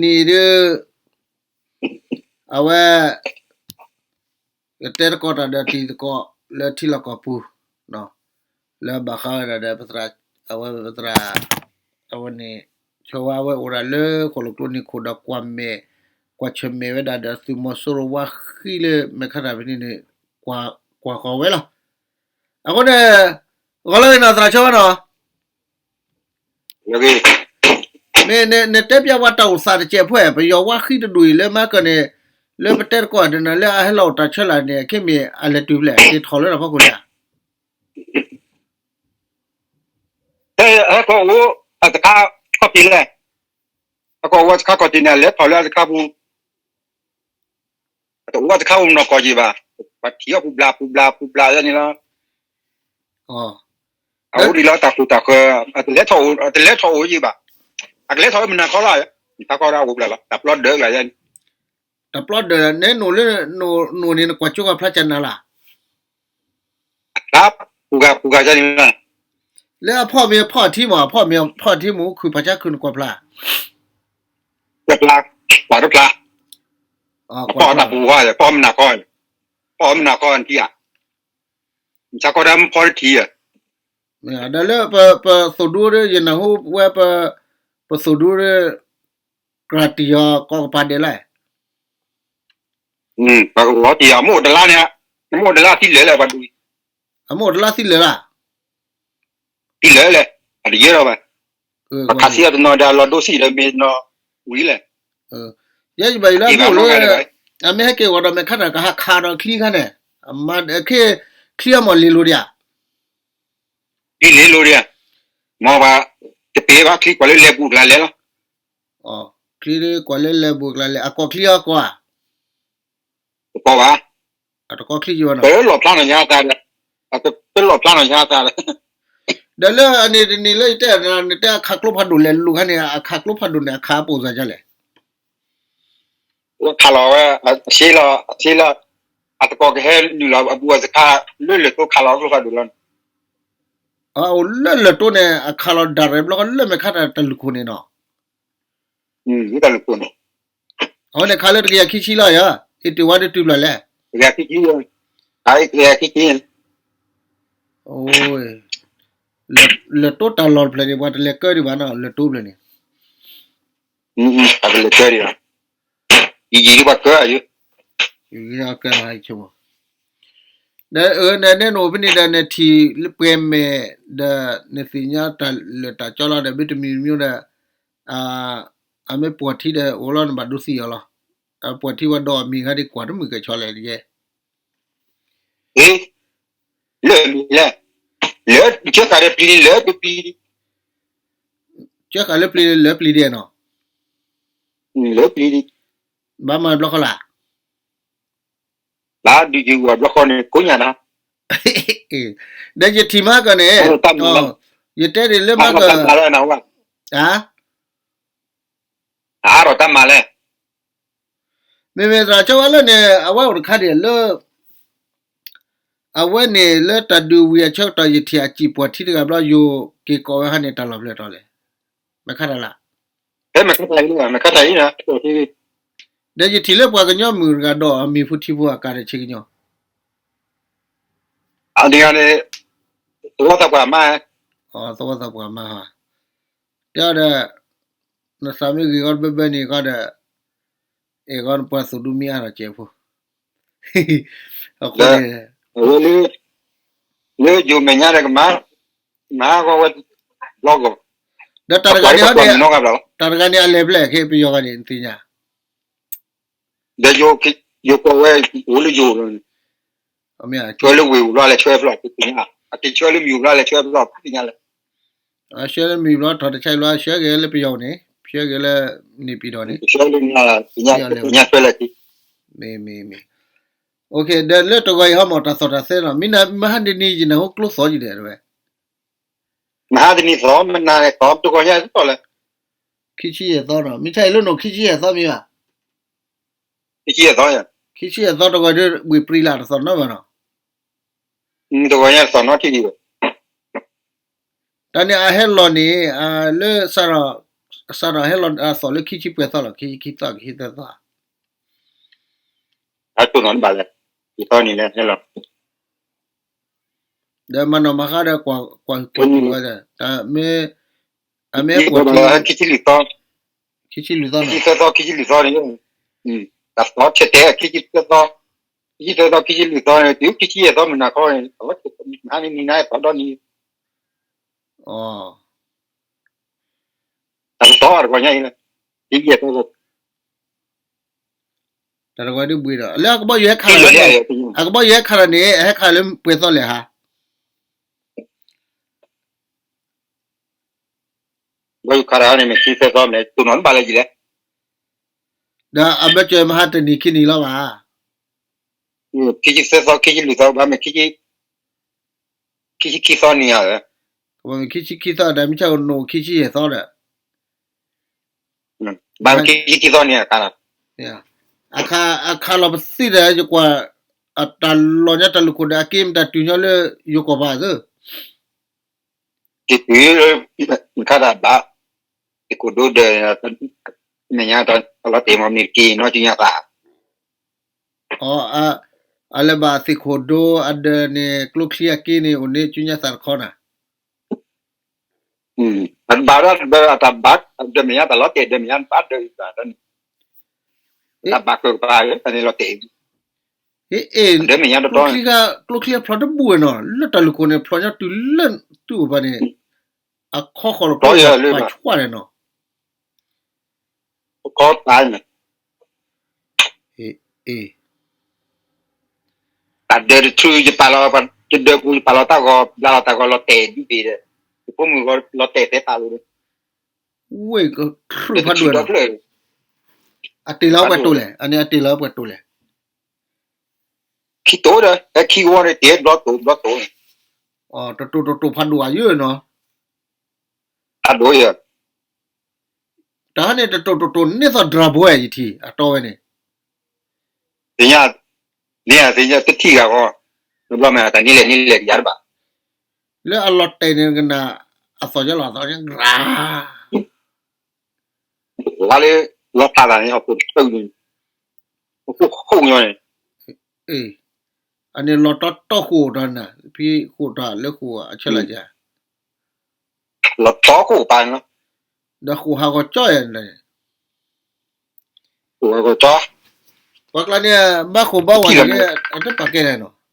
နံၤဒုး အဝဲ ကတဲသကိးတၢ်ဒီးတံၤသကိးလၢထံလီၢ်ကီၢ်ပူၤ, လၢဘၣ်ဃးဝဲဒၣ်ဒီး အဝဲပသရၣ် အဝဲန့ၣ် ဆၢဝါဝဲအိၣ်ဒၣ်လၢဃိၣ်လိၣ်ကျိနံၤခိၣ်ဒီးကွၢ်မဲာ် ကွၢ်ဆၢၣ်မဲာ်ဝဲဒၣ်ဒီးသုးမီၤစိရိၤဝါဃံလၢ မဲာ်ခါတၢ်ဖဲန့ၣ်န့ၣ် ကွၢ်ဃီၤဝဲလီၤ. အဃိန့ၣ် ဂီၤလၢအဂ့ၤနီၤ သရၣ်ဆၢဝါနီၤ မ့ၢ်နတဲပျးဝဲတၢ်အိၣ်သးတစဲးဖဲ ပယီၤဝါဃံတဒူၣ်အံၤလၢမၤကၢၢ်န့ၣ် လၢပတဲသကိးဒ်န့ၣ် လၢအဟဲလီၤအိၣ်တၢ်ဆၢလာ်န့ၣ် အခ့မ့ၢ်အလဲၤတုၤဖဲလဲၣ် က့ၤထီၣ်လၢတၢ်ဖီခိၣ်လံဧါ. ဟဲကီၢ်အိၣ်အတခါခီၣ်ထံးလဲၣ်, ဟဲကီၢ်အိၣ်အတခါခီၣ်ထံးန့ၣ် အလဲၤထီၣ်လၢအတခါပူၤ အတအိၣ်အတခါအိၣ်နီၢ်ကီၢ်ယံၤဘၣ်, ပှၤထံၣ်အီၤပူၤဘျးပူၤဘျးပူၤဘျးယဲန့ၣ်လီၤ. အအိၣ်ဒံးလီၤတၢ်ဃူတၢ်ဃၢၤ, အတလဲၤထီၣ်အိၣ်ယံၤဘၣ်, အကလဲၤထီၣ်လၢမုၢ်နၤခီလီၤ, မုၢ်နၤခီဒီးအအိၣ်ဘျးလီၤ, တၢ်ပျီဒၢးကလါယဲန့ၣ်, တၢ်ပျီဒၢး နဲနိၣ်လၢ နိၣ်န့ၣ် နကွၢ်ကၠိကီၢ်ဖျါကနၤလၢ် အဖျါပူၤဂၤပူၤဂၤယဲန့ၣ်လီၤ. လၢအဖီၣ်မ့ၢ်ဖီၣ်ထံမး, အဖီၣ်မ့ၢ်ဖီၣ်ထံမး, ခုၣ်ဖးဆါခုၣ်နကွၢ်ဖျါ, ကွၢ်ဖျါ, ကွၢ်တဖျါ, ဖီၣ်တၢ်ပူၤဝါ, ဖီၣ်မနၤခီ, ဖီၣ်မနၤခီထံဧါ, မဆါခီဒၣ်မဖီတထံဧါ. ဒီးလၢပသိၣ်ဒူဒီး ယနၢ်ဟူဝဲ ပသိၣ်ဒူဒီး ကြၢးတံၢ်အီၤကိးကပၤဒဲးလၢ ပှၤကဝီၤတံၢ်အီၤ မ့ၢ်အိၣ်တလါန့ၣ်, မ့ၢ်အိၣ်တလါသံလၢာ်လၢပှၤဒူၣ်, အမ့ၢ်အိၣ်တလါသံလၢာ်လၢ်, သံလၢာ်လဲၣ်, အတယဲၢ်ဒီးဘၣ်, ပခးသံအီၤတနီၤဒီးလီၤဒိစံၣ်ဒီးမ့ၢ်တနီၤဝံၤလဲၣ်, ယဲယဘၣ်ယလၢအမ့ၢ်အိၣ်လၢ အမ့ၢ်ဟဲက့ၤဝီၤဒီးမဲာ်ခါတၢ်ကဟးခးဒီးချံခါန့ၣ်, အမ့ၢ်ခ့ချံအမ့ၢ်လ့ၤလိၤဒံးဧါ ချံလ့ၤလိၤဒံးဧါ, မ့ၢ်ဘၣ်, တပ့ၤဘၣ်ချံကွၢ်လၢလဲၤပူၤကျါလဲၤလီၤ, ချံကွၢ်လၢလဲၤပူၤကျါလဲၤ အကိးချံအီၤကိးဧါ, တကိးဘၣ်, အတကိးချံယဘၣ်နီၤ, ပလီၣ်ဖျါနီၢ်ညါသးဒီး, ပလီၣ်ဖျါနီၢ်ညါသးဒီး, ဒီးလၢအန့ၣ်တနံၤလၢယတဲ နတဲအခးကျိဖးဒိၣ်လဲၤလူၤခါန့ၣ် အခးကျိဖးဒိၣ်န့ၣ် အခးအပိၢ်စၢ်ယါလဲၣ် ဝဲခးလီၤဝဲ, အဆ့လီၤ, အဆ့လီၤ, အတကိးကဟဲနုာ်လီၤအဘူးအတခါ, လၢလၢၢ်တိခးလီၤကျိဖးဒိၣ်လီၤန့ၣ်, အိၣ်လၢလၢၢ်တိန့ၣ် အခးလီၤဒၣ်ရဲၣ်ဘျီဃီလၢမဲာ်ခါတၢ်တၢ်လူၢ်ခိၣ်န့ၣ်နီၤ, တၢ်လူၢ်ခိၣ်န့ၣ်, အဝဲန့ၣ်ခးလၢတကယၤခံဆံလီၤယၤ, အ့ၣ်တ့ၢ်ဝါဒုးတုၤဘျီလဲၣ်, တကယၤခံဆံ, တကယၤခံဆံ, လၢၢ်တိတၢ်လီၢ်တဖျၢၣ်န့ၣ် ပှၤတလဲၤကၢဒံးဘၣ်နီၤ လၢၢ်တိဖျၢၣ်န့ၣ် အတလဲၤကၢဒံးဘၣ်, ယံာ်ယံာ်ဒ်ပှၤကၢအယု, ယံာ်ဒ်အကၢအယု, ဒီးအၢ နနဲနအိၣ်ဖဲန့ၣ်ဒီး နထံၣ်လၢပှဲၤမဲာ်ဒီး နသ့ၣ်ညါတၢ်လၢာ်တၢ်ကၠီလီၤဒီး မ့တမံၤမံၤဒီး အမ့ၢ်ပှီၢ်ထံဒီးအိၣ်လီၤ နဘၣ်ဒိသံအီၤလီၤ, ပှီၢ်ထံဝဲဒီးအမံၤဂၤဒ်ကွၢ်တမုာ်ကဲဆီလဲၣ်တကဲ လၢမံၤလဲၣ်, လၢကၢဃာ်ဒီးပျံၤလၢပျံၤ, ကၢဃာ်လၢပျံၤလၢပျံၤဒဲးနီၤ, လၢပျံၤ, ဘၣ်မၤဘျီဃီလၢ်, ဘၣ်ဒုးယဝၤဘျီဃီန့ၣ် ကိးညါနၤ, ဒီးယထံၣ်မၤကၢၢ်န့ၣ်, ယတဲဒ်လၢမၤကၢၢ်, အါထီၣ်တၢ်မၤလဲၣ် မ့မ့ၢ်သရၣ်ကၠီဝဲလၢန့ၣ် အဝဲအိၣ်တခါဒံးလၢ အဝဲန့ၣ်လၢတၢ်ဒုးဝံၤအဆၢကတီၢ် ယထံၣ်အစံၣ်ပှီၢ်ထံတဂၤဘျီ ယိၤက့ၤကိးဝဲဟါန့ၣ် တၢ်လီၢ်ဖျၢၣ်တီလဲၣ်, မ့ၢ်ခါတၢ်လၢ, မ့ၢ်ခါတၢ်အံၤ, ဒီးယထံၣ်လၢပှၤကညီမုၣ်တဂၤဒီးအမံၤဖိထံဖိအကါတဆံကညီ, အန့ၣ်န့ၣ်, သဝီသးပှၢ်မါ, သဝီသးပှၢ်မါဟါ, တဲအီၤဒီး နသးမ့ၢ်ဂ့ၤဂီၢ်တဘၢဘၢန့ၣ်ဂီၢ်ဒီး, အဲၣ်ဂီၢ်နပှၤသူၣ်ဒူမ့ၢ်အါထီၣ်ကဲးဖိ, အဃိန့ၣ်, လၢယိၤမဲာ်ညါဒီးကမၤ, မၤဂီၢ်ဝဲ, ဘျီဂီၢ်, ဒီးတၢ်တဂၤန့ၣ်ဟီဒီး, တၢ်တဂၤန့ၣ်အလဲၤဖဲလဲၣ်ခဲ ပယီၤဂၤန့ၣ် နသ့ၣ်ညါ ဒီးယိၤကိးဝဲ, အိၣ်လၢယိၤ, ဆှၢလၢဝ့ၢ်အိၣ်ဘျီလဲၤဆှၢဖျီၣ်သ့ၣ်ညါ, အက့ၤဆှၢလၢမံၤအိၣ်ဘျီလဲၤဆှၢဖျီၣ်သ့ၣ်ညါလဲၣ်, ဆှၢလၢမံၤဘျီထီၣ်တဆံဘျီ ဆှၢက့ၤလၢပယီၤန့ၣ်, ဆှၢက့ၤလၢန့ၣ်ပံၤဒီးန့ၣ်, ဆှၢလၢ, မ့ၢ်, မ့ၢ်, မ့ၢ်, ဒီးလၢတဂီၤအံၤဟီမး တၢ်သီၣ်တၢ်သဲနီၤ မ့ၢ်နဟါဒ်န့ၣ် ယနၢ်ဟူကျိသီယံၤဒီးဝဲ မဟါတနံၤသီ မနၤန့ၣ်သီ တဂီၤညါသီလဲၣ်, ခံဆံယဲၢ်သီနီၤ မ့ၢ်ဆါအံၤလၢနိၣ် ခံဆံယဲၢ်သီမ့ၢ်ဘၣ်, ခံဆံယဲၢ်သီ, ခံဆံယဲၢ်သီတဂီၤဒီး ဝံၤပြံလၢ်တသီၣ်နီတဘျီနီၤ, တဂီၤညါတသီၣ်နီထံၣ်ဒံးဘၣ်, တၢ်န့ၣ်အဟဲလီၤန့ၣ် လၢစးထီၣ် အစးထီၣ်ဟဲလီၤအသီၣ်လၢခံဆံပှဲၤသီလီၤ, ခံဆံခံသီ ခံဆံသၢသီ. အတိၢ်နီၣ်ဘၣ်လဲၣ်, ခံသီန့ၣ်လဲၣ်ဟဲလီၤ. ဒီးမၤနီၣ်မၤဃါဒီးကွၢ်ဟုၣ်ကွၢ်စူၣ်ဝဲ, တၢ်မ့ၢ်, အမ့ၢ်ပှၤခံဆံလွံၢ်သီ, ခံဆံလွံၢ်သီန့ၣ်, ခံဆံသၢသီ ခံဆံလွံၢ်သီန့ၣ်, တၢ်သီထဲထဲ ခံဆံသၢသီ, ခံဆံသၢသီ ခံဆံလွံၢ်သီန့ၣ် တုၤခံဆံယဲၢ်သီမုၢ်နၤခီန့ၣ် အဝဲနဟါန့ၣ်နံၤနါသီဒီနံၤ, တၢ်သီတဂီၤညါအံၤလၢ, ခံဆံယဲၢ်သီ တၢ်တဂီၤဒ်ဘှံးဒီး လၢအကဘီယူၤဟဲခးတၢ်, အကဘီယူၤဟဲခးတၢ်န့ၣ် အဟဲခးလၢပှဲၤသီလဲၣ်ဟါ. ကဘီယူၤခးတၢ်န့ၣ် မ့ၢ်ခံဆံသၢသီန့ၣ် တိၢ်နီၣ်ဘၣ်လၢယလဲၣ်. ဒီးအဘၢၣ်စၢၤမဟါတနံၤခံနံၤလီၤဘၣ်. ခံဆံသၢသီ ခံဆံလွံၢ်သီ ဘၣ်မ့ၢ် ခံဆံခံသီန့ၣ်ဧါ. ခံဆံခံသီဒီး မ့ၢ်ဆၣ်ကနိၣ်ခံဆံယဲၢ်သီဒီး ဘၣ်မ့ၢ်ခံဆံခံသီန့ၣ် အခါလီၤပသံဒီး ယကွၢ် အတၢ်လီၤညါတၢ်လူၢ်ခိၣ်ဒီး အက့မ့ၢ်တၢ်တုၤညီလၢယိၤကီၢ်ပၤသၢ က့ၤတုၤလၢ မ့ၢ်ခါတၢ်ဘၣ် သ့ၣ်ခိၣ်ဒိဒီး မဲာ်ညါတၢ်လီၤတဲာ်မ့ၢ်မ့ၢ်တက့ၤနီၢ်ကၠူညါသး အလဲၤဘၣ်သ့ၣ်ခိၣ်ဒိအဒၢးန့ၣ် ကျိချံအက့န့ၣ် အိၣ်န့ၣ်ကၠူညါသးတခီနၤ. အတဘၣ်ဒီးအတၢ်ဘၣ်ဒီးမဲာ်ညါတၢ်လီၤတဲာ်ဒီးမဲာ်ညါဘၣ်ဒီးအံၤဘၣ်ဒီးန့ၣ် တၢ်ဘၣ်ကၢၢ်ကပၤတၢ်န့ၣ်လီၤတဲာ် အ့ ဒီးမဲာ်ညါတတီ ကျိချံအဖျိးတဘူၣ်ဝဲနီၤ လၢတၢ်လူၢ်ခိၣ်န့ၣ် ဖျိးညီတုၤလၢတူၢ်အိၣ်ဘၣ်န့ၣ် အခီဃီၤလီၤကျိလီၤပာ်ဆှၣ်န့ၣ်နီၤ အခီပာ်န့ၣ် အ့ တၢ်ဒၢးတထူ ယပာ်လီၤ ယဒၢးပူၤ ယပာ်လီၤတၢ်ဂီၤ ဘျါလီၤတၢ်ဂီၤလီၤတဲာ်ဒ်ဘ့ၣ်ဒီး ယဖိမုၣ်ဂီၤလီၤတဲာ်သဲပာ်လိာ်ဒီး ဝ့ၢ်ကထြုဖးဒိၣ်နီၤ အတ့ၢ်လီၤပှဲၤတိာ်လဲၣ် အန့ၣ်အတ့ၢ်လီၤပှဲၤတိာ်လဲၣ် ခံတိာ်ဒီး ဟဲခံဝီန့ၣ် တ့ၢ်ဘျီတိာ်ဘျီတိာ်န့ၣ် တတိာ်တတိာ်ဖးဒိၣ်အယိနီၤ ဖးဒိၣ်ယ တၢ်ဟါန့ၣ် တတိာ်တတိာ်န့ၢ်သီၣ်ဒြၢဘိဝဲ ယထံၣ် အတီဝဲန့ၣ် သ့ၣ်ညါ န့ၣ်သ့ၣ်ညါတထံၣ်ဂၤဃီ တဘျီမ့ၢ်တၢ်န့ၢ်လဲၣ်န့ၢ်လဲၣ်ကယၤတဘၣ် လၢအလီၤတဲာ်န့ၣ်ကနၣ် အသီၣ်ညီလီၤအသီၣ်ညီ ဝါလၢ လီၤဖးသးန့ၣ် ဟီၣ်ခိၣ်တၢၢ်န့ၣ် ဟီၣ်ခိၣ်ဃိၣ်ညီန့ၣ် အန့ၣ်လီၤတီတီဃိာ်ဒီးနၤ ဖံဃိာ်တၢ်လၢဃိာ်အဆဲးလီၤယၤ လီၤတီဃိာ်ပာ်န့ၣ်လီၤ ဒီးဃိာ်ဟးဂီၤကၠီယၤန့ၣ် ဃိာ်ဟးဂီၤကၠီ ပှၤကျါန့ၣ် ဘၣ်ဃိာ်ဘၣ်ဝၤန့ၣ် အတပာ်ကဲလဲၣ်နီၤ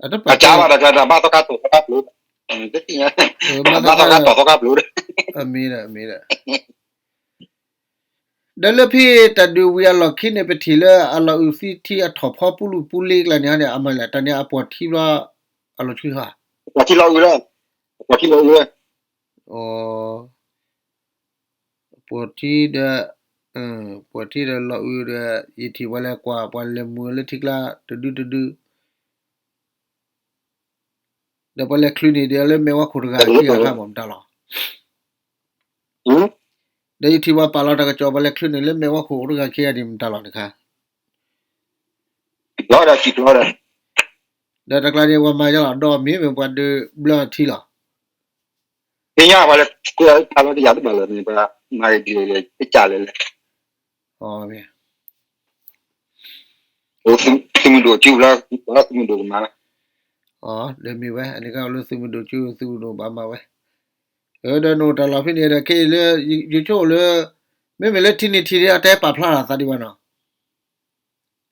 အတပာ်ကဲ ဘၣ်သီခါတီၢ်သီခါပျိ ဘၣ်သီခါတီၢ်သီခါပျိ အမ့ၢ်ဒီး အမ့ၢ်ဒီး ဒီးလၢဖဲတၢ်ဒုးဝံၤအလီၢ်ခံန့ၣ် ပထံၣ်လၢအလီၤအုးသံထံအထီၣ်ဖီပူၤလူၢ်ပူၤလ့ကျါန့ၣ်ဟီန့ၣ် အမၤလဲၣ် တၢ်န့ၣ်အပှီၢ်ထံဘျီ အလီၤဆှံဟီ ပှီၢ်ထံလီၤအုးလီၤ ပှီၢ်ထံလီၤအုးလီၤ ပှီၢ်ထံဒီး ပှီၢ်ထံဒီးလီၤအုးဒီး ယထံၣ်ပှၤလဲၤကွၢ် ပှၤလဲၤမုာ်လၢထံကျါ တဒုတဒု ဒီးပှၤလဲၤချုးန့ၢ်ဒီးလၢမဲာ်ဝါခိၣ်တဂၤခံဂၤခါမ့ၢ်မတၤလီၤ ဒီးယထံၣ်ပှၤပာ်လီၤတၢ်ကစီၣ် ပှၤလဲၤချုးန့ၢ်လၢမဲာ်ဝါခိၣ်တဂၤခံဂၤန့ၣ်မတၤလီၤတခါ ဒီးတကျါန့ၣ် ပှၤမၤယါလီၤဒီးမ့ၢ်မ့ၢ်ပှၤဒုးဘျၢအထံလီၤ သ့ၣ်ညါပှၤလဲၤ ပှၤလီၤတယၤတဘၣ်လီၤန့ၣ် ပှၤမၤဂ့ၤဒ်လဲၣ်လဲၣ် တကးလဲၣ်လဲၣ် သုးမုၢ်ဒိၣ်ကၠူလၢ သုးမုၢ်ဒိၣ်ကမၤလီၤ ဒီးမ့ၢ်ဝဲ အန့ၣ်ကလၢသုးမုၢ်ဒိၣ်ကၠူ သုးမုၢ်ဒိၣ်ဘၣ်မၤဝဲ ဒီးနအိၣ်တၢ်လီၢ်ဖဲန့ၣ်ဒီး ခဲအံၤလၢ ယဆိကမိၣ်လၢ မ့မ့ၢ်လၢထံနံၤထံန့ၣ် အတၢ်ပာ်ဖျါလီၤသးဒံးဘၣ်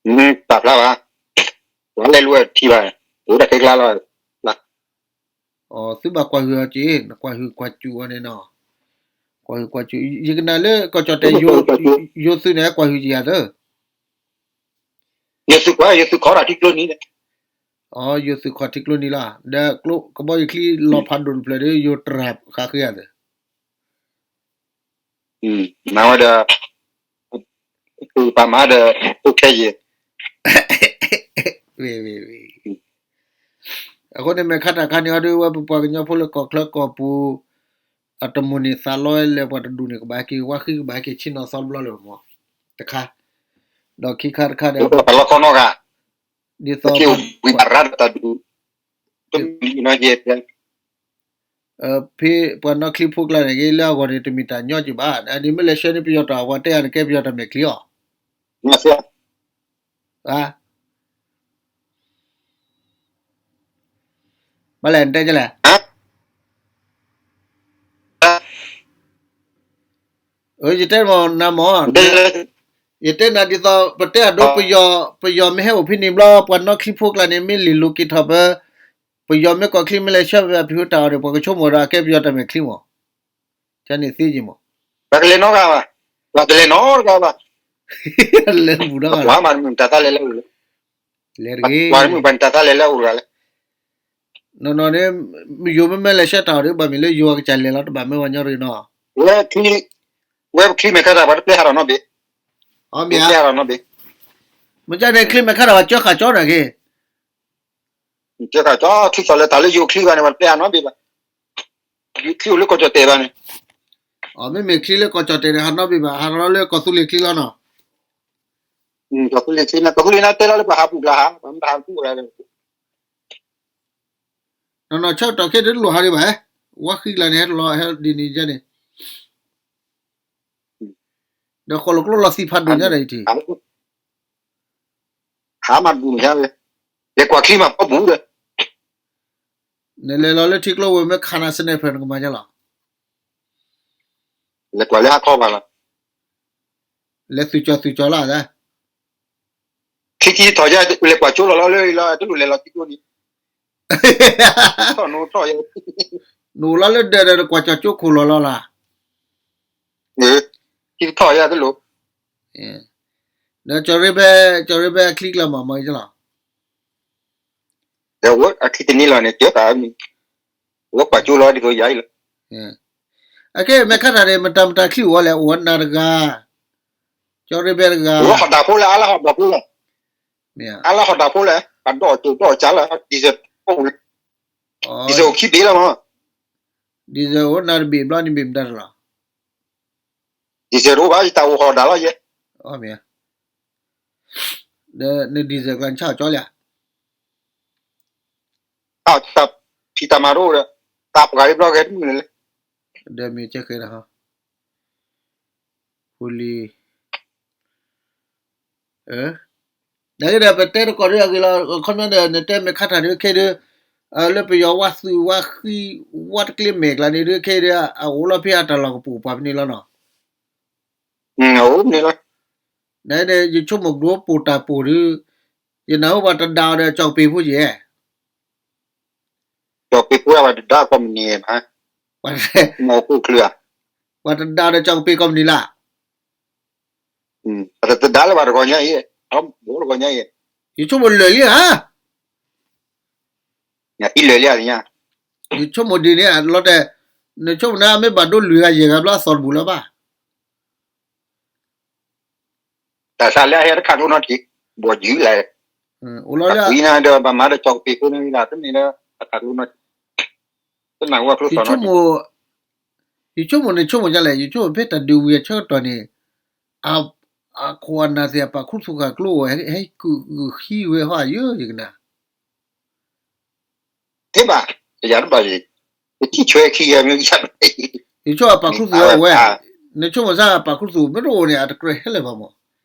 နီၤ ပာ်ဖျါဘၣ် ပှၤလဲၤလူၤထံဘၣ် အိၣ်တၢ်ခဲကျါလီၤ သုဘၣ်ကွၢ်ဟုၣ်အီၤက့ၤ ကွၢ်ဟုၣ်ကွၢ်စူၣ်အီၤန့ၣ်နီၤ ကွၢ်ဟုၣ်ကွၢ်စူၣ် ယကနၣ်လၢကီၢ်ကၠီၣ်တဲာ် ယိၤသုးန့ၣ် ကွၢ်ဟုၣ်ကယၤသၢ ယိၤသုးကွၢ် ယိၤသုးခီထီၣ်ထံကျိနံၤန့ၣ် ယိၤသုးခီထံကျိနံၤလီၤ ဒီးကဘီယူၤချံလီၤဖးဒိၣ်တဖျၢၣ်ဒီး ယိၤတြၢ်ဃးဃ့အသး မၤဝဲဒီး ပာ်မၤဒီး အိၣ်ခဲယဲၢ် အဃိန့ၣ် မဲာ်ခါတၢ်ခါန့ၣ်အီၤဒ်ဝဲ ပပှၤကညီဖိလၢကီၢ်ချၢကီၢ်ပူၤ အတမိၣ်န့ၢ်သးလီဝဲလၢပှၤတဒူၣ်န့ၣ် ကဘၣ်ဟဲက့ၤဝါဃံ ကဘၣ်ဟဲက့ၤဆ့ၣ်နီၤသီတဘျီလၢမ့ၢ် တခါ ဒီးခံခါတခါဒီး ဒ်သိး ဝံၤအရၤတဒူၣ် တမံၤနီၤယဲၢ် ဖဲပှၤနီၣ်ချံဖိကျါန့ၣ်ဂ့ၤ လၢအဂီၢ်န့ၣ် တမ့ၢ်တၢ်ညီက့ၤဘၣ်. အန့ၣ်မ့ၢ်လဲၤဆှၢန့ၢ်ပယီၤတၢ် ပှၤတဲအါန့ၣ်ကဲပယီၤတၢ်မဲာ်ချံအီၤ. ဘၣ်လဲၣ် နတဲလဲၣ်. ယတဲမ့ၢ်နၤမ့ၢ်, ယတဲနၤဒ်သိး ပတဲအဒိ ပယီၤမ့ၢ်ဟဲအိၣ်ဖဲန့ၣ်ဘျီ ပှၤနီၣ်ချံဖိကျါန့ၣ် မ့ၢ်လံာ်လိၤက့ၤထီၣ်ဖဲ ပယီၤမ့ၢ်ကီၢ်ချံမ့ၢ်လဲၤဆှၢဖဲအဖံးတၢ်အီၤန့ၣ် ပှၤကဆိကမိၣ်ဒီးအကဲပယီၤတၢ်မဲာ်ချံမ့ၢ်, ကန့ၣ်သ့က့ၤမ့ၢ်, ပှၤကလဲၤနီတဂၤဘၣ်, ပှၤတလဲၤနီတဂၤဘၣ်, လဲၤတဘူၣ်နီတဂၤဘၣ်, ပှၤမၤတၢ်သးလဲၤလၢအူၤလီၤ, လဲၤတဂ့ၤ, ပှၤမၤတၢ်သးလဲၤလၢအူၤတဂၤလဲၣ်. နီၢ်နီၢ်န့ၣ် ယိၤမ့မ့ၢ်လဲၤဆှၢတၢ်အီၤဒီး ဘၣ်မ့ၢ်လၢယိၤအကစၢ်လဲၤလီၤ တဘၣ်မ့ၢ်ဝဲညီတဂ့ၤနီၤ. ဝဲချံ, ဝဲပချံမဲာ်ခါတၢ် ပှၤတပျဲဟးထီၣ်နီတဘ့ၣ်, အီမ့ၢ်ဧါ, ပျဲဟးထီၣ်နီတဘ့ၣ်, မ့ၢ်ကန့ၣ်ချံမဲာ်ခါတၢ် ပှၤကၢဃာ်ကၠီန့ၣ်က့ၤ, ကၢဃာ်ကၠီ ချံကၠီလၢတၢ်လၢယိၤချံဘၣ်န့ၣ် ပှၤတပျဲဟးနီတဘ့ၣ်ဘၣ်, ယိၤချံအိၣ်လၢကီၢ်ကၠီၣ်တဲာ်ဘၣ်န့ၣ်, အမ့မ့ၢ်ချံလၢကီၢ်ကၠီၣ်တဲာ်န့ၣ် ဟးနီတဘ့ၣ်ဘၣ်, ဟးထီၣ်လၢကီၢ်သူလ့ၤချံလီၤနီၤ. ကီၢ်သူလ့ၤချံန့ၣ် ကီၢ်သူလ့ၤန့ၣ်တဲလီၤလၢပှၤဟးပူၤကျါဟး ပှၤမ့ၢ်တဟးပူၤကျါ, နီၢ်နီၢ်ဆၢကတီၢ်ခဲဒုးတလိၣ်ဟးဒံးဘၣ်, ဝါဃံကျါန့ၣ် ဟဲတလီၤဟဲဒ်န့ၣ်ယဲန့ၣ်, ဒီးဃီၣ်လိာ်ကျိလီၤသံဖးဒိၣ်ညါဒီးအံၤထံး, ဟးမးဒူၣ်ညါဝဲ, လဲၤကွၢ်ချံမးဖီပူၤဒီး နလဲၤလီၤလၢထံကျိဝဲ မ့ၢ်ခးနၤ sniper နကမၤညါလီၤ. လဲၤကွၢ်လၢဟါခီဘၣ်လီၤ. လဲၤသုးကၠီၤသုးကၠီၤလီၤ. ခံထံထီၣ်ယဲ လဲၤကွၢ်ကၠိလီၤလီၤလၢလီၤ တလိၣ်လဲၤလီၤထံကျိန့ၣ်, ထီၣ်နထီၣ်ယဲ, နအိၣ်လီၤလၢဒၢးဒီး နကွၢ်ကၠီၤကၠိခိၣ်လီၤလီၤလီၤ. ခံထီၣ်ယဲတလိၣ်. ဒီးကၠီၤရ့ဘဲ, ကၠီၤရ့ဘဲအချံကျါမး မၤအံၤလီၤ. ဒီးအဝဲအချံတန့ၢ်လီၤန့ၣ် ကၢသးမံၤ, အဝဲကွၢ်ကၠိလီၤဒ်သိးယၤအံၤလီၤ. အကဲမဲာ်ခါတၢ်န့ၣ် မတၤမတၤချံအိၣ်ဝဲလဲၣ်, အိၣ်ဝဲနၤတဂၤ, ကၠီၤရ့ဘဲတဂၤ, ဟီၣ်ဒၣ်ဖိလဲၣ်, အါလၢဟီၣ်ဒၣ်ဖိလဲၣ်, အါလၢဟီၣ်ဒၣ်ဖိလဲၣ်, အဒိၣ်အကၠိၣ်ဒိၣ်အကၠၢ်လၢ diesel အိၣ်လၢ, diesel အိၣ်ခံဘ့ၣ်လီၤမး, diesel အိၣ်နၤတဘ့ၣ်ဘျီန့ၣ်ဘ့ၣ်မတၤတလီၤ. diesel တအိၣ်ဘၣ် ယတၢ်အိၣ်ဟီၣ်ဒၣ်လီၤယဲ, ဒီးန diesel ကျါနဆါအီၤကၠီလံဧါ. ဖံးတၢ်မၤတအိၣ်ဒီး သးပှၢ်လံဘျီဂဲၤတမုာ်န့ၣ်လၢ, ဒီးမ့ၢ်ကဲဃဲၤဒီးဟီ, ဖူလံၤ, နကဲဒီးပတဲတကိးဒ်အဂ့ၤလီၤ, ခီပညီဒီး နတဲမဲာ်ခါတၢ်ဒ်ခဲဒ်, လၢပယီၤဝါသုးဝါဃံ, ဝါတကျ့မဲာ်ကျါန့ၣ်ဒ်ခဲဒ်, အအိၣ်လီၤဖဲအတၢ်လီၢ်ကပူၤပှၤဖဲန့ၣ်လီၤနီၤ. နန့ၣ် ယဆိကမိၣ်ဒိပိၢ်တၢ်ပိၢ်ဒ်, ယနၢ်ဟူပှၤတဒါအီၤဒီးကၠီကပ့ၤဖိယဲၢ်, ကၠီကပ့ၤဖိပှၤတဒါကိးမုၢ်နံၤ, ပှၤတဒါအီၤဒီးကၠီကပ့ၤကိးမုၢ်နံၤလၢ, ပှၤတဒါလၢပှၤတဂီၤညါအံၤ, တဂီၤညါအံၤ, ယဆိကမိၣ်လၢာ်လံဧါ, လၢာ်လံဧါ, ယဆိကမိၣ်ဒ်န့ၣ်လီၤတဲ, နဆိကမိၣ်န့ၣ် မ့ၢ်ဘၣ်ဒိလွံၢ်ဂၤယဲၢ်ဂၤဘျီအသီတဘူၣ်လၢၤဘၣ်. တၢ်သးလၢအဟဲတခးကျိနီတထံး, ဘီၣ်ယုၢ်လဲၣ်, အိၣ်လီၤလၢအကွံနၤဒီး ဘၣ်မၤဒီးကၠီကပ့ၤဖိန့ၣ် တမ့ၢ်လၢအခးကျိနီတထံး, တနၢ်ဟူအကျိသီနီတထံး, ယဆိကမိၣ်န့ၣ်ဆိကမိၣ်ဒ်လဲၣ်, ယဆိကမိၣ်ဖဲတၢ်ဒုးဝံၤအဆၢကတီၢ်န့ၣ်, အခိၣ်အနၢ်သ့ၣ်အပာ်ခူသူၣ်ဃာ်ကျိအီၤ ဟဲကုၢ်ဃံဝဲဟီၣ်ယဲၢ်ယကနၣ် ထဲဘၣ်, ယၤတဘၣ်, ပထံၣ်ဆွဲခံဂၤမ့ၢ်, ယဆိကမိၣ်အပာ်ခူသူၣ်အိၣ်ဝဲ, နဆိကမိၣ်စ့ၢ်အပာ်ခူသူၣ်မ့ၢ်တအိၣ်န့ၣ် အတကြၢးဟဲလၢၤဘၣ်မး,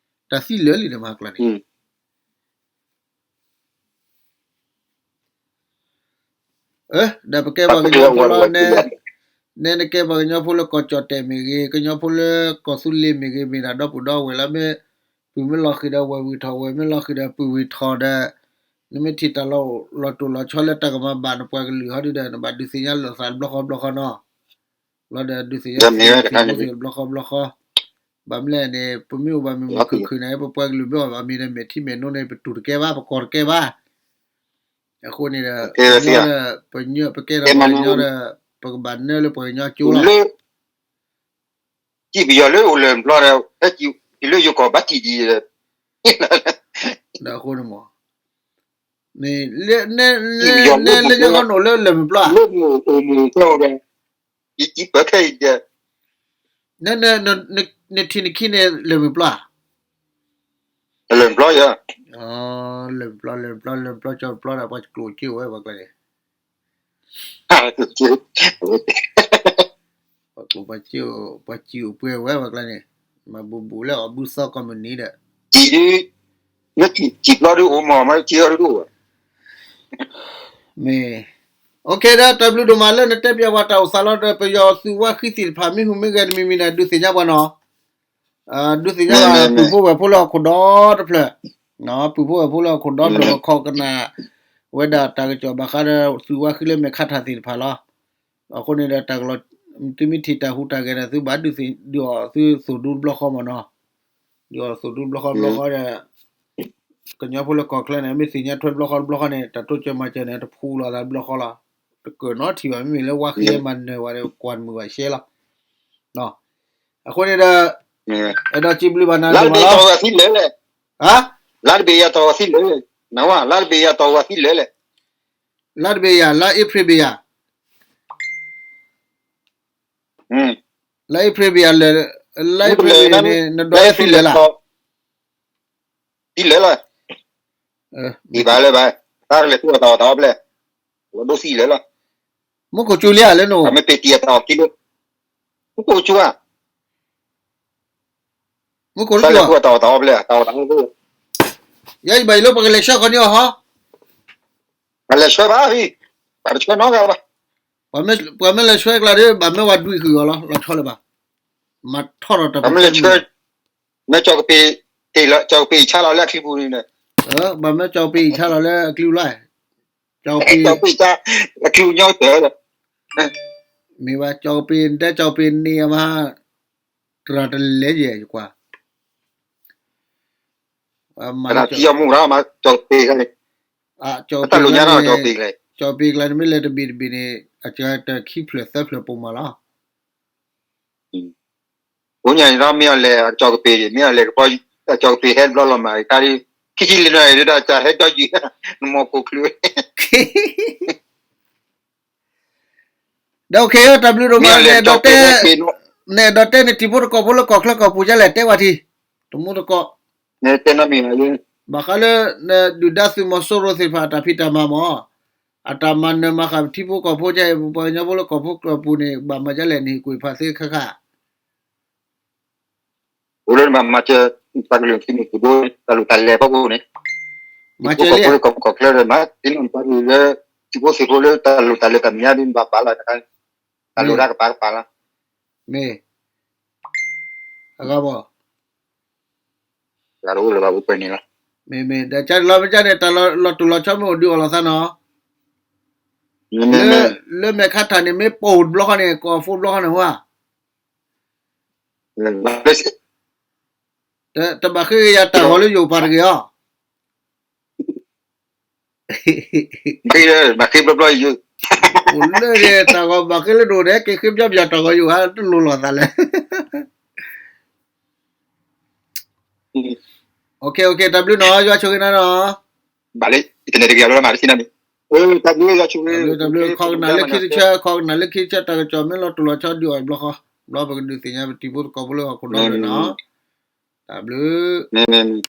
တၢ်သံလၢာ်လံန့ၣ်မၤကျါန့ၣ် ဒီးပကဲပှၤကညီဖိလီၤ, နဲနကဲပှၤကညီဖိလၢကီၢ်ကၠီၣ်တဲၣ်မ့ၢ်ဂ့ၤ, ကညီဖိလၢကီၢ်သူလ့ၤမ့ၢ်ဂ့ၤ, မ့ၢ်ဒၣ်ဒီပုၢ်ဒီဝဲၢ်လီၤ, မ့ၢ်ပုၢ်မ့ၢ်လီၤဃံၤဒီးဝဲၢ်ဝံၤထီၣ်, ဝဲၢ်မ့ၢ်လီၤဃံၤဒီးပုၢ်ဝံၤထီၣ်ဒီး, နမ့ၢ်ထံၣ်တၢ်လီၤတိၢ်လီၤဆီလၢတၢ်ကမၤဘၣ်နပှၤကလုာ်ဟီဒ်ဒီး နဘၣ်ဒုးသ့ၣ်ညါလိာ်သးတဘျီဃီဘျီဃီနီၤ လီၤဒီးဒုးသ့ၣ်ညါသ့ၣ်သ့ၣ်ဖိသ့ၣ်တဘျီဃီဘျီဃီ, ဘၣ်မနုၤလဲၣ်န့ၣ် ပမ့ၢ်အိၣ်ဘၣ်မုာ်မုာ်ခုၣ်ခုၣ်န့ၣ် ပပှၤကလုာ်မ့ၢ်အိၣ်ဘၣ်မ့ၢ်ဒီး မဲာ်ထံမဲာ်နိန့ၣ် ပတူၢ်တကဲဘၣ် ပကီၢ်တကဲဘၣ်, အဃိန့ၣ်ဒီး ပညီဒီး ပကဲထီၣ်ပှၤကညီဒီး ပကဘၣ်နၢလၢပှၤကညီကၠိလီၤ. စံးပယီၤလၢအိၣ်လၢၢ်ပျီဒီး ဟဲစံးလၢယိၤကီၢ်ဘၣ်တံၢ်ဒံး, ဒီးအဃိန့ၣ်မ့ၢ် လၢညါခီနအိၣ်လၢလၢၢ်မုၢ်ပျီဧါ, လၢမုၢ်အိၣ်မုၢ်ပျီဒီး ယစံးပၢၢ်ခဲအံၤဒီး နထံၣ်နခံန့ၣ် လၢၢ်မုၢ်ပျီဧါ, လၢၢ်ပျီယၤ, လၢၢ်ပျီ လၢၢ်ပျီ လၢၢ်ပျီ ကၠီပျီဒီး ပှၤကျိၣ်ကၠိဝဲပှၤကျါန့ၣ်, ပှၤစံၣ်အိၣ်ပှဲၤဝဲပှၤကျါန့ၣ်, မၤဘူးဘူးလၢအီၤဘုသီကိးမုၢ်နံၤဒီး, မ့ၢ်, မ့ၢ်, ဒီးတၢ်ဘျုးဒိၣ်မးလၢနတဲပျဲဝဲတၢ်အိၣ်သးလီၤဒီး ပယီၤသုးဝါဃံသ့ၣ်တဖၣ်မ့ၢ်ဟူးမ့ၢ်ဂဲၤတမံၤမံၤန့ၣ် ဒုးသ့ၣ်ညါပှၤနီၤ, ဒုးသ့ၣ်ညါပှၤပုၢ်ဖိဝဲၢ်ဖိလၢဟီၣ်ခိၣ်ဒီတဖျၢၣ်, ပုၢ်ဖိဝဲၢ်ဖိလၢဟီၣ်ခိၣ်ဒီတဖျၢၣ် ပခိးကနၣ်ဝဲဒၣ်တၢ်ကစီၣ်ဘၣ်ဃးဒီး သုးဝါဃံလၢမဲာ်ခါထၣ်သ့ၣ်တဖၣ်လီၤ. အဃိန့ၣ်ဒီးတၢ်ကလီၤ, သုမ့ၢ်ထံၣ်တၢ်ဟူးတၢ်ဂဲၤဒီး သုဘၣ်ဒုးသ့ၣ်ဒုးအီၤသုသိၣ်ဒူတဘျီဃီမ့ၢ်နီၤ, ဒုးအီၤသိၣ်ဒူတဘျီဃီတဘျီဃီဒီး ကညီဖိလၢကီၢ်ချၢန့ၣ် မ့ၢ်သ့ၣ်ညါထွဲတဘျီဃီတဘျီဃီန့ၣ် တၢ်တိစၢၤမၤစၢၤန့ၣ် တဖှူလီၤသးတဘျီဃီလီၤ. တကၢၢ်နီထံၣ်ဘၣ် မ့မ့ၢ်လၢဝါဃံမၤနၢၤဝဲဒီးကွၢ်မုာ်ဘၣ်ရှဲလီၤ. အဃိန့ၣ်ဒီး အဲၣ်ဒိးစံးဘျုးဘၣ်နၤဒိၣ်မးလီၤ. လါတဘ့ၣ်ယၤတီၢ်ဝဲသံလၢလဲၣ်, လါတဘ့ၣ်ယၤတီၢ်ဝဲသံလၢလဲၣ်, နဝဲ လါတဘ့ၣ်ယၤတီၢ်ဝဲသံလၢလဲၣ်, လါတဘ့ၣ်ယၤ လါအ့ဖြ့ၣ်ဘ့ၣ်ယၤ, လါအ့ဖြ့ၣ်ဘ့ၣ်ယၤလၢ, လါအ့ဖြ့ၣ်ဘ့ၣ်ယၤန့ၣ် နဒိးလၢသံလၢလၢ သံလၢလီၤ, ဒံးဘၣ်လၢဘၣ်, တၢ်လဲၤသူၣ်အတၢ်အီၣ်တၢ်အီပျဲၢ်, လီၤဒိသံလၢလီၤ, မူခိၣ်စူၤလံဧါလၢနအိၣ်, မ့ၢ်ပ့ၤတံၢ်အတၢ်အီၣ်ခံလၢ, မူခိၣ်စူၤဧါ, မူခိၣ်စူၤဧါ, တၢ်လဲၤသူၣ်အတၢ်အီၣ်တၢ်အီပျဲၢ် တၢ်အီၣ်တၢ်အီ, ယဲယဘၣ်ယိၣ်လၢပကလဲၤဆှၢဃီန့ၣ်အီၤဟီ, ပလဲၤဆှၢဘၣ်ဖံ, ပတဆှၢနီတဂၤဘၣ်, ပှၤမ့ၢ်လဲၤဆှၢကျါဒီး ဘၣ်မၢဝဲဒွံၣ်ဃုာ်အီၤလီၤ လီၤဆီလၢၤဘၣ်, မၤထီၣ်ဒီးတၢ်ပမ့ၢ်လဲၤဆှၢ, မ့ၢ်ကၠီကပ့ၤ, ကၠီကပ့ၤအံၤဆါလီၤလၢအချံပူၤန့ၣ်, ဘၣ်မၢကၠီကပ့ၤအံၤဆါလီၤလၢအချံပူၤလီၤ, ကၠီကပ့ၤ, ကၠီကပ့ၤအံၤဆါ, အချံပူၤညီကတၢၢ်လီၤ, မ့ၢ်ဘၣ် ကၠီကပ့ၤ နတဲကၠီကပ့ၤန့ၣ်အမါ, တရၣ်တလဲၤယဲၢ်ယကွၢ်, မၤလၢကၠီကပ့ၤ, ကၠီကပ့ၤကျါန့ၣ်, ကၠီကပ့ၤကျါန့ၣ်မ့ၢ်လဲၤတဘ့ၣ်တဘ့ၣ်န့ၣ် အကတၢၢ်ခံဖျၢၣ်သၢဖျၢၣ်ပိာ်မးလီၤ. အိၣ်ညါန့ၣ်ဒီးမ့ၢ်အီၤလဲၤကၠီကပ့ၤ, မ့ၢ်အီၤလဲၤကဘီ, ကၠီကပ့ၤဟဲတဘျီလီၤမး, တၢ်ဒ်, ခံဆံလံနီၤ ဒ်တၢ်ဟဲကၠီယုၢ်, နမီၢ်ခိၣ်ချုး, ဒီး okay တၢ်ဘျုးဒိၣ်မး, နအဲၣ်ဒိးတဲနထံဖိတကီၢ်ဖိလၢကီၢ်ချၢကီၢ်ပူၤဒ်လဲၣ် တဲဝဲထံ, တမူတကိး, ဘၣ်ဃးလၢ ဒုၣ်ဒါသုးမီၤစိရိၤသ့ၣ်တဖၣ်အတၢ်ဖံးတၢ်မၤမး, အတၢ်မၤနၢၤမၤဃၣ်ထံဖိကီၢ်ဖိကဲ ပှၤကညီဖိလၢကီၢ်ဖိကီၢ်ပူၤန့ၣ် ဘၣ်မၤဒ်လဲၣ်န့ၣ် ကွၢ်ဖးသ့ခါခါ အိၣ်လၢနဘၣ်မၤစၢၤ တၢ်ကလုၢ်ထံန့ၣ် ကဒိ တၢ်လိၣ်တၢ်လဲၤဖီခိၣ်န့ၣ်, မၤစၢၤလံ ကီၢ်ဖိကီၢ်ချၢဒီး မၤသ့န့ၣ် ပှၤကလုာ်လၢ ထံဖိသံၣ်ဖိလၢတၢ်လိၣ်တၢ်လဲၤတၢ်မဲာ်ညါဒ်နဘၣ်ပာ်လီၤတခါ, တၢ်လိၣ်တၢ်ကပၤကပၤလီၤ, မ့ၢ်, အဂၤဘၣ် တၢ်တအိၣ်လၢၤဘၣ် အိၣ်ပှဲၤန့ၣ်လီၤ, မ့ၢ်မ့ၢ် ဒီးကၢ်လီၤမ့ၢ်ကၢ်န့ၣ် တၢ်လီၤတိၢ်လီၤဆီမ့ၢ်အိၣ်ဒုးအီၣ်လီၤသးနီၤ, လၢမဲာ်ခါထၣ်န့ၣ် မ့ၢ်ပိာ်တဘျီဃီန့ၣ် ကီၢ်ဖိတဘျီဃီန့ၣ်ဝဲ, တဘၣ်ဃ့က့ၤယၤတၢ်ဂီၤလၢယအိၣ်ပာ်တဂ့ၤအီၤ, ဘၣ်ဃ့ဘျီဘျီယိၣ်, အိၣ်လၢန့ၣ် တၢ်ဂီၤဘၣ်ဃ့လၢနအိၣ်န့ၣ် က့ၤဃ့ဘျီဘျီတၢ်ဂီၤယိၣ်ဧါ တလိၣ်လီၤသးလဲၣ်, okay okay တၢ်ဘျုးနီၤ ယွၤဆိၣ်ဂ့ၤနၤနီၤ, ဘၣ်လၢ internet တဂ့ၤအလီၤမး တဆံနၤန့ၣ်, တၢ်ဘျုး တၢ်ဘျုး ခိးကနၣ်လၢခံတဆၢ ခိးကနၣ်လၢခံတဆၢ တၢ်ကစီၣ်မ့ၢ်လီၤတိၢ်လီၤဆီဒုးအီၣ်ဘျီဃီ, ဘျီပကဒုးသ့ၣ်ညါပထံဖိကီၢ်ဖိလၢဟီၣ်ခိၣ်ဒီဖျၢၣ်နီၤ, တၢ်ဘျုး, မ့ၢ်မ့ၢ်